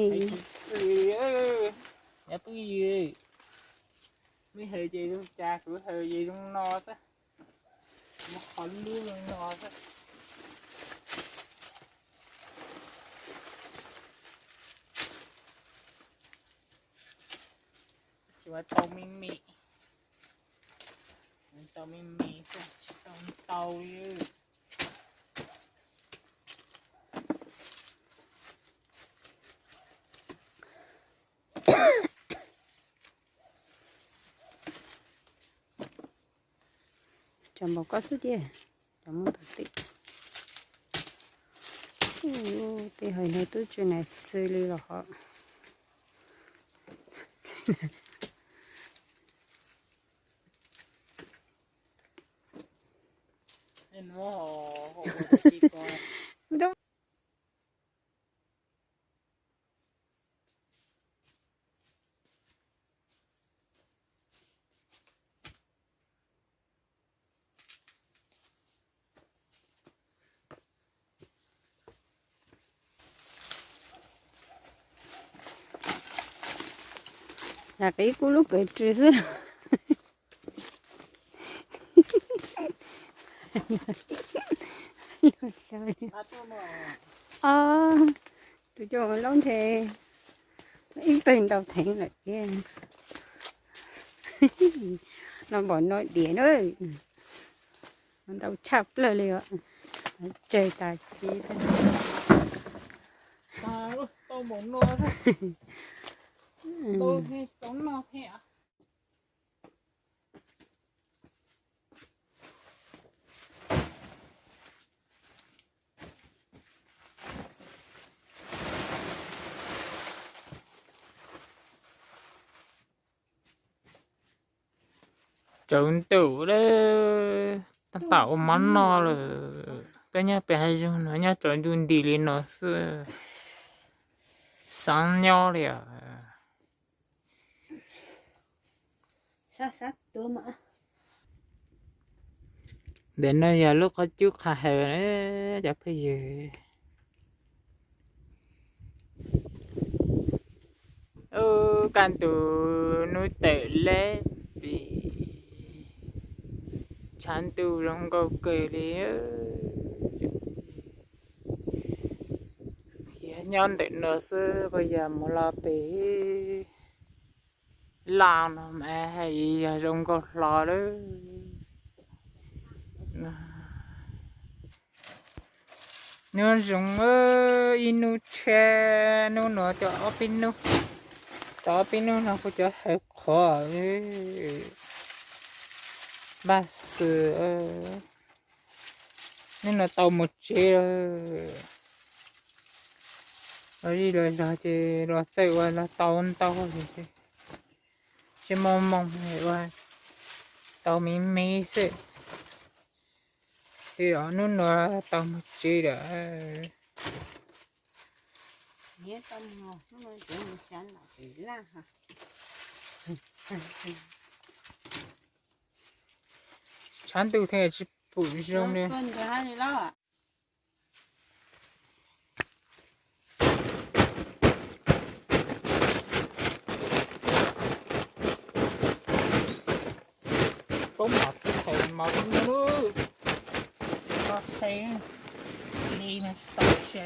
Cov phooj ywg, mej hais ces zoo cas, kuv hais ces zoo no xwb. Muab qhov lub zoo no xwb. Tsis ua tau me me, tau me me xwb, tsis tau ntau li. Cov npaum ko xwb tiag, cov muaj tau tib. Tej hais no twb tsis nas txwv li los hov. Yam qib kuj lub kawm ris xwb. Tus coj laub ntshe ib pawg ntau theev lawm thiab. No npaum no diam na, ntau tshaj plaws li os. Tsawg tas kiv. Tsaus ntuj lawm, tab tom ua mov noj lawm. Koj nyob pem hav zoov no nyob tsaus ntuj nti li no xwb, xav nyob li os. Ntawm no yog lub qhov cub qha hawm cov phooj ywg. Ub, kaj ntug hnub tawm leb pis, tshav ntuj zoo nkauj kawg li. Nyob ntawm no xwb, puas yog mus los pem laj no mas hais yog zoo nkauj hlo lawm. Nyob zoo, ib hnub tshiab, hnub no cov ob peb hnub, cov ob peb hnub no kuv cov hawv qhuav npaj xwm. Hnub no tau mus tsev lawm. Los zej los zog ces los txawj ua los tau ntau li. Tsis muaj moo ua, tau me me xwb. Ces hnub no tau mus tsev lawm. Tshav ntuj thiaj tsis pum zoo li. Poob mov txhij thaum mov txhij no lub, tau se, li no tau se.